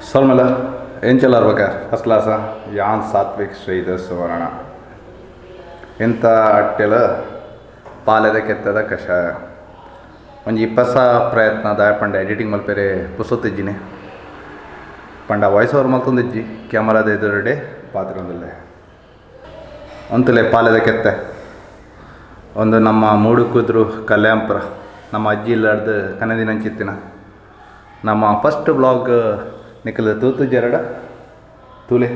ಸೊಲ್ಮೆಲ ಎಂಚೆಲ್ಲಾರ್ ಬಕ ಫಸ್ಟ್ ಕ್ಲಾಸ ಯಾನ್ ಸಾತ್ವಿಕ್ ಶ್ರೀಧರ್ ಸುವರ್ಣ ಇಂಥ ಅಟ್ಟೆಲ ಪಾಲೆದ ಕೆತ್ತದ ಕಷಾಯ ಒಂಜಿ ಇಪ್ಪಸ ಪ್ರಯತ್ನ ದಾಯ ಪಂಡ ಎಡಿಟಿಂಗ್ ಮಲ್ಪೆರೆ ಪುಸೊತ್ತಿಜ್ಜಿನಿ ಪಂಡ ವಾಯ್ಸ್ ಓವರ್ ಮಲ್ತೊಂದಿಜ್ಜಿ ಕ್ಯಾಮರಾದ ಎದುರುಡೆ ಪಾತ್ರೆ ಒಂತಲೆ ಪಾಲೆದ ಕೆತ್ತೆ ಒಂದು ನಮ್ಮ ಮೂಡುಕುದ್ರು ಕಲ್ಯಾಂಪುರ ನಮ್ಮ ಅಜ್ಜಿ ಇಲ್ಲಾರ್ದು ಕನದಿನಂಚಿತ್ತಿನ ನಮ್ಮ ಫಸ್ಟ್ ಬ್ಲಾಗ್ ನಿಕಲ್ ತೂತು ಜರಡ ತೂಲೆ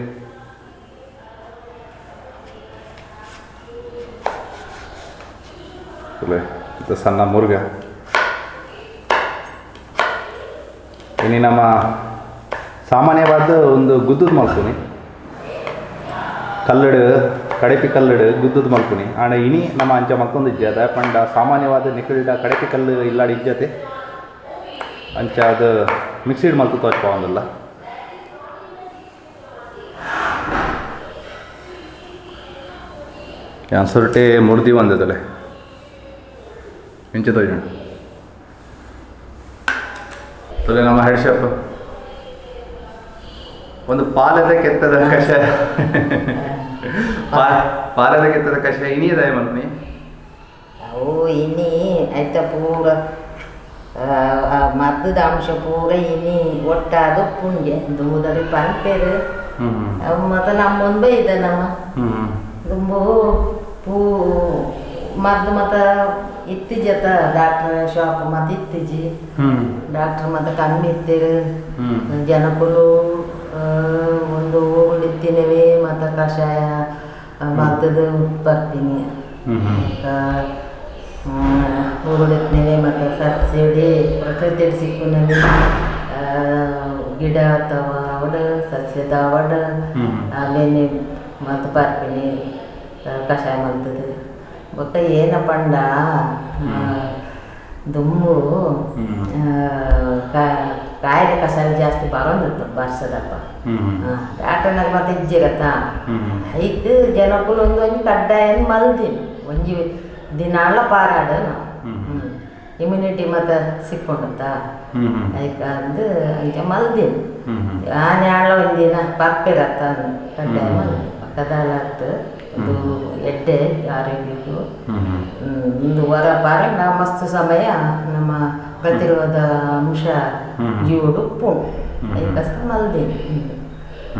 ತೂಲೆ ಇದು ಸಣ್ಣ ಮುರುಗ ಇನ್ನು ನಮ್ಮ ಸಾಮಾನ್ಯವಾದ ಒಂದು ಗುದ್ದುದು ಮಲ್ಪುನಿ ಕಲ್ಲಡು ಕಡೆಪಿ ಕಲ್ಲಡು ಗುದ್ದುದು ಮಲ್ಪುನಿ ಆಂಡ ಇನಿ ನಮ್ಮ ಅಂಚ ಮಲ್ತೊಂದು ಇಜ್ಜೆ ಪಂಡ ಸಾಮಾನ್ಯವಾದ ನಿಕಲ್ಡ ಕಡೆಪಿ ಕಲ್ಲು ಇಲ್ಲಾಡಿ ಇಜ್ಜತೆ ಅಂಚ ಅದು ಮಿಕ್ಸಿಡ್ ಮಲ್ತು ತೋಚ್ಪಾವಂದಿಲ್ಲ ಯಾನ್ ಸುರುಟೆ ಮುರ್ದಿ ಒಂದದಲೆ ಇಂಚ ತೋಜೋಣ ತೊಲೆ ನಮ್ಮ ಹೆಡ್ ಶೆಫ್ ಒಂದು ಪಾಲದ ಕೆತ್ತದ ಕಷಾಯ ಪಾಲದ ಕೆತ್ತದ ಕಷಾಯ ಇನಿಯದಾಯ ಮಲ್ಪುನಿ ಅವು ಇನಿ ಐತ ಪೂರ ಮದ್ದದ ಅಂಶ ಪೂರ ಇನಿ ಒಟ್ಟಾದ ಪುಂಜೆ ದುಂಬುದರಿ ಪನ್ಪೇರು ಅವು ಮತ್ತು ನಮ್ಮ ಬೈದ ನಮ್ಮ ದುಂಬು ಪೂ ಮದ್ದು ಮತ್ತು ಇತ್ತೀಜತ ಡಾಕ್ಟ್ರ್ ಶಾಪ್ ಮತ್ತು ಇತ್ತೀಜಿ ಡಾಕ್ಟ್ರ್ ಮತ್ತು ಕಮ್ಮಿ ಇತ್ತೇರು ಜನಕುಲು ಒಂದು ಇತ್ತಿನವೇ ಮತ್ತು ಕಷಾಯ ಮದ್ದದು ಬರ್ತೀನಿ ಉರುಳಿತ್ನವೆ ಮತ್ತು ಸಸ್ಯಡಿ ಪ್ರಕೃತಿ ಸಿಕ್ಕುನವೆ ಗಿಡ ಅಥವಾ ಅವಡ ಸಸ್ಯದ ಅವಡ ಆಮೇಲೆ ಮತ್ತು ಬರ್ತೀನಿ ಕಷಾಯ ಮಲ್ತದೆ ಬೊಕ್ಕ ಏನಪಂಡ ದುಂಬು ಕಾಯಿಲೆ ಕಷಾಯ ಜಾಸ್ತಿ ಬರೋದಿತ್ತು ಬರ್ಸದಪ್ಪ ಡಾಕ್ಟರ್ನಾಗ ಮತ್ತೆ ಇಜ್ಜಿರತ್ತ ಐತು ಜನಕ್ಕುಲು ಒಂದು ಒಂಜಿ ಕಡ್ಡಾಯ ಮಲ್ದಿನಿ ಒಂಜಿ ದಿನಾಲ ಪಾರಾಡು ಇಮ್ಯುನಿಟಿ ಮತ್ತು ಸಿಕ್ಕೊಂಡತ್ತ ಐಕ್ ಅಂದು ಅಂಚ ಮಲ್ದಿನಿ ಆನೆ ಆಳ ಒಂದಿನ ಪರ್ಪಿರತ್ತ ಕಡ್ಡಾಯ ಮಲ್ದಿ ಪಕ್ಕದಾಲ ಅದು ಎಡ್ಡೆ ಆರೋಗ್ಯಕ್ಕೂ ಒಂದು ವರ ಪಾರಂಡ ಮಸ್ತ್ ಸಮಯ ನಮ್ಮ ಪ್ರತಿರೋಧ ಅಂಶ ಜೀವಡು ಉಪ್ಪು ಐಕಸ್ತ ಮಲ್ದಿನಿ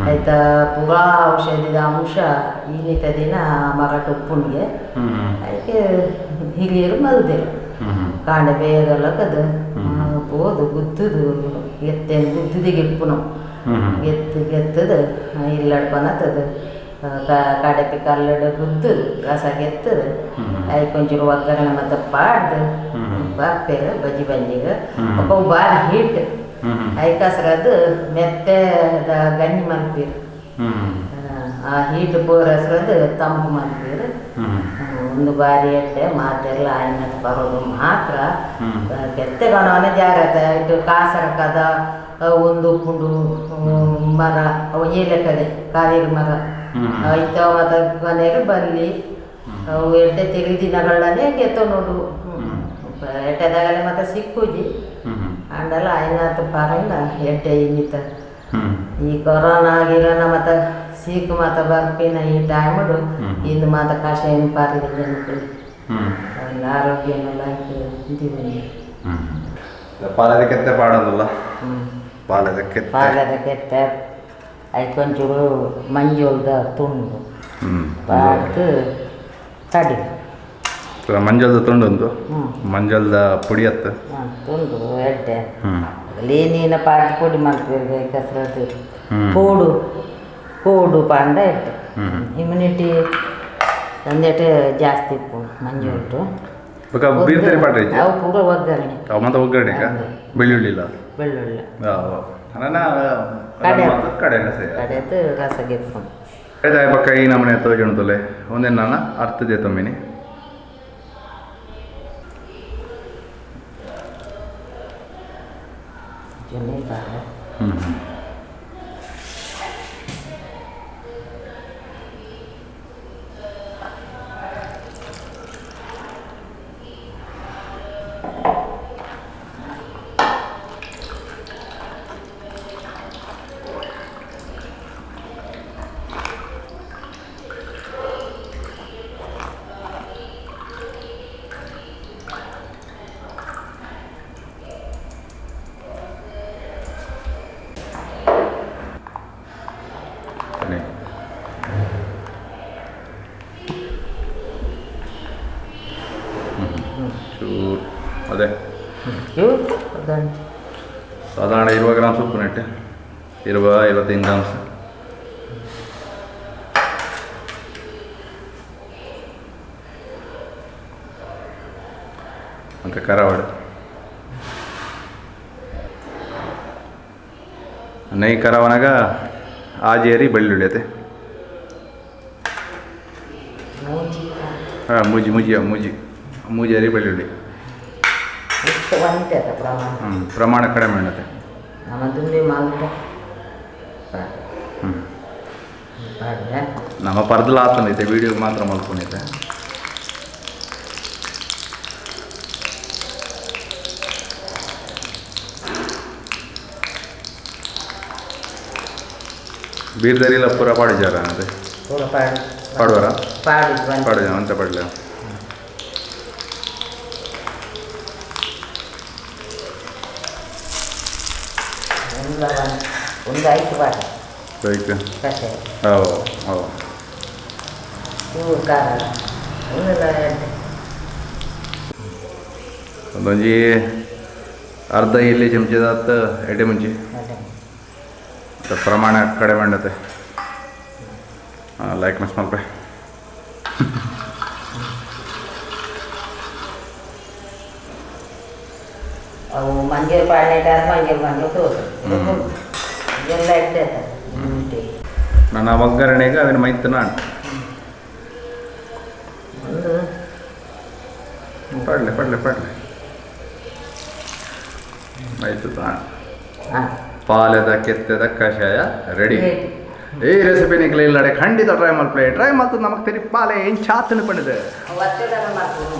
ಆಯ್ತಾ ಪೂರಾ ಔಷಧಿದ ಅಂಶ ಈನಿತ ದಿನ ಮರಟ ಉಪ್ಪುಣಿಗೆ ಅದಕ್ಕೆ ಹಿರಿಯರು ಮಲ್ದೇರು ಕಾಂಡೆ ಬೇಗ ಲಕ್ಕದು ಪೋದು ಗುದ್ದುದು ಎತ್ತೇನು ಗುದ್ದುದಿಗೆ ಇಪ್ಪುನು ಗೆತ್ತು ಗೆತ್ತದು ಇಲ್ಲಡ್ಕೊನತ್ತದು ಕಡೆಪಿ ಕಲ್ಲಡು ಗುದ್ದುದು ರಸ ಗೆತ್ತದು ಅದಕ್ಕೆ ಒಂಚೂರು ಒಗ್ಗರಣೆ ಮತ್ತು ಪಾಡ್ದು ಬರ್ಪೇರು ಬಜ್ಜಿ ಬಂಜಿಗೆ ಅವು ಭಾರಿ ಹೀಟ್ ಐಕಸ್ರದು ಮೆತ್ತೆದ ಗಂಜಿ ಮನ್ಪೀರು ಆ ಹೀಟ್ ಪೂರಸ್ರದು ತಂಪು ಮನ್ಪೀರು ಒಂದು ಬಾರಿ ಎಡ್ಡೆ ಮಾತೆಲ್ಲ ಆಯ್ನತ್ ಬರೋದು ಮಾತ್ರ ಕೆತ್ತೆ ಗಣವನೆ ಜಾಗ್ರತೆ ಇಟ್ಟು ಕಾಸರಕದ ಒಂದು ಪುಂಡು ಮರ ಅವು ಏಲಕ್ಕದೆ ಕಾವೇರಿ ಮರ ಐತ ಮತ್ತು ಕೊನೆಗೆ ಬಲ್ಲಿ ಅವು ಎಡ್ಡೆ ತಿರುಗಿ ದಿನಗಳನ್ನೇ ಗೆತ್ತ ನೋಡು ಎಡ್ಡೆದಾಗಲೇ ಮತ್ತೆ ಸಿಕ್ಕುಜಿ ಅಂಡಲ ಆಯ್ನಾತ್ ಪಾರಂಡ ಎಡ್ಡೆ ಇನ್ನಿತ ಈ ಕೊರೋನಾ ಗಿರೋನಾ ಮತ್ತು ಸೀಕ್ ಮಾತ ಬರ್ಪಿನ ಈ ಟೈಮುಡು ಇಂದು ಮಾತ ಕಷಾಯ ಪಾರ್ಲಿ ಜನಕ್ಕಳು ಆರೋಗ್ಯನೆಲ್ಲ ದಿವನಿ ಪಾಲದ ಕೆತ್ತೆ ಪಾಡೋದಲ್ಲ ಪಾಲದ ಕೆತ್ತೆ ಪಾಲದ ಕೆತ್ತೆ ಅದಕ್ಕೆ ಒಂಚೂರು ಮಂಜೋಲ್ದ ತುಂಡು ಪಾಡ್ದು ತಡಿ ಮಂಜಲ್ದ ತುಂಡು ಒಂದು ಮಂಜಲ್ದ ಪುಡಿ ಅತ್ತ ತುಂಡು ಎಡ್ಡೆ ಏನೇನ ಪಾಡ್ದು ಪೊಡಿ ಮಲ್ಪೇರು ಕಸರತ್ತು ಕೋಡು ಕೋಡು ಪಾಂಡ ಎಡ್ಡೆ ಇಮ್ಯುನಿಟಿ ಒಂದೇಟು ಜಾಸ್ತಿ ಇಪ್ಪು ಮಂಜುಲ್ಟು ಬೀರ್ತರಿ ಪಾಡ್ರಿ ಅವು ಪೂರ ಒಗ್ಗರಣೆ ಅವು ಮತ್ತೆ ಒಗ್ಗರಣೆ ಬೆಳ್ಳುಳ್ಳಿ ಇಲ್ಲ ಬೆಳ್ಳುಳ್ಳಿ ಕಡೆ ಕಡೆದು ರಸ ಗೆತ್ಕೊಂಡು ಪಕ್ಕ ಈ ನಮನೆ ತೋಜುಂಡು ತೊಲೆ ಒಂದೇ ನಾನು ಅರ್ಥದೆ ತೊಮ್ಮಿನಿ ಸಾಧಾರಣ 20 ಗ್ರಾಮ್ಸ್ ಉಪ್ಪು ನೆಟ್ಟು 20-25 ಗ್ರಾಮ್ಸ್. ಅಂತ ಕರಾವಡು ನೈ ಕರಾವನಾಗ ಆಜೇರಿ ಬೆಳ್ಳುಳ್ಳಿ ಐತೆ. ಮೂಜಿ. ಹಾಂ, ಮೂಜಿ ಮೂಜಿ ಮೂಜಿ ಮೂಜೇರಿ ಬೆಳ್ಳುಳ್ಳಿ. ಇಷ್ಟು ಒಂತೆ ಅದ ಪ್ರಮಾಣ. ಹ್ಞೂ, ಪ್ರಮಾಣ ಕಡಿಮೆ ಉಂಡತೆ. ನಮ್ಮ ತುಂಬಿ ಮಾಲ್ತ. ಹ್ಞೂ. ಪಾಡ್ವೆ. ನಮ್ಮ ಪರ್ದಲ ಆತನೈತೆ, ವೀಡಿಯೋ ಮಾತ್ರ ಮಲ್ಕೊಂಡೈತೆ. ಬೀರ್ದರಿಲ್ಲ ಪೂರ ಪಾಡಿಜಾರ ಅದೇ. ಪೂರ ಪಾಡು. ಪಾಡುವರ? ಪಾಡು ಬಂತು. ಪಾಡುಜ ಅಂತ ಪಾಡಲ. ಒಂದು ಒಂದು ಐದು ಪಾಡ. ರೈಟ್. ಕಷಾಯ. ಓ ಓ. ಚೂರು ಖಾರ ಒಂದೆಲ್ಲ ಎರಡು. ಒಂದೊಂಜಿ ಅರ್ಧ ಇಲ್ಲಿ ಚಮಚದಾತ್ ಎಡೆ ಮುಂಚಿ. ಅದೇ. ಪ್ರಮಾಣ ಕಡಿಮೆ ಉಂಡತೆ. ಲೈಕ್ ಮಿಸ್ ಮಲ್ಪೆ. ಅವು ಮಂಜೂರು ಪಾಡ್ನೇಟ ಮಂಜೂರು ಮಂಜೂರು ತೋರು ಎಲ್ಲ ಎಡ್ಡೆ ಉಂಟು. ನನ್ನ ಒಗ್ಗರಣೆಗೆ ಅವನ ಮೈತನ. ಒಂದು. ಪಡ್ಲೆ ಪಡ್ಲೆ ಪಡ್ಲೆ ಮೈತು. ಹಾಂ. ಪಾಲೆದ ಕೆತ್ತೆದ ಕಷಾಯ ರೆಡಿ. ಈ ರೆಸಿಪಿ ನಿಕ್ಲೆ ಇಲ್ಲಡೆ ಖಂಡಿತ ಟ್ರೈ ಮಲ್ಪಲೆ. ಟ್ರೈ ಮಲ್ತು ನಮಕ್ ತೆರಿ ಪಾಲೆ ಏನ್ ಚಾತನ ಪಂಡಿದೆ. ಒತ್ತಡ ಮಾಡ್ತೀನಿ.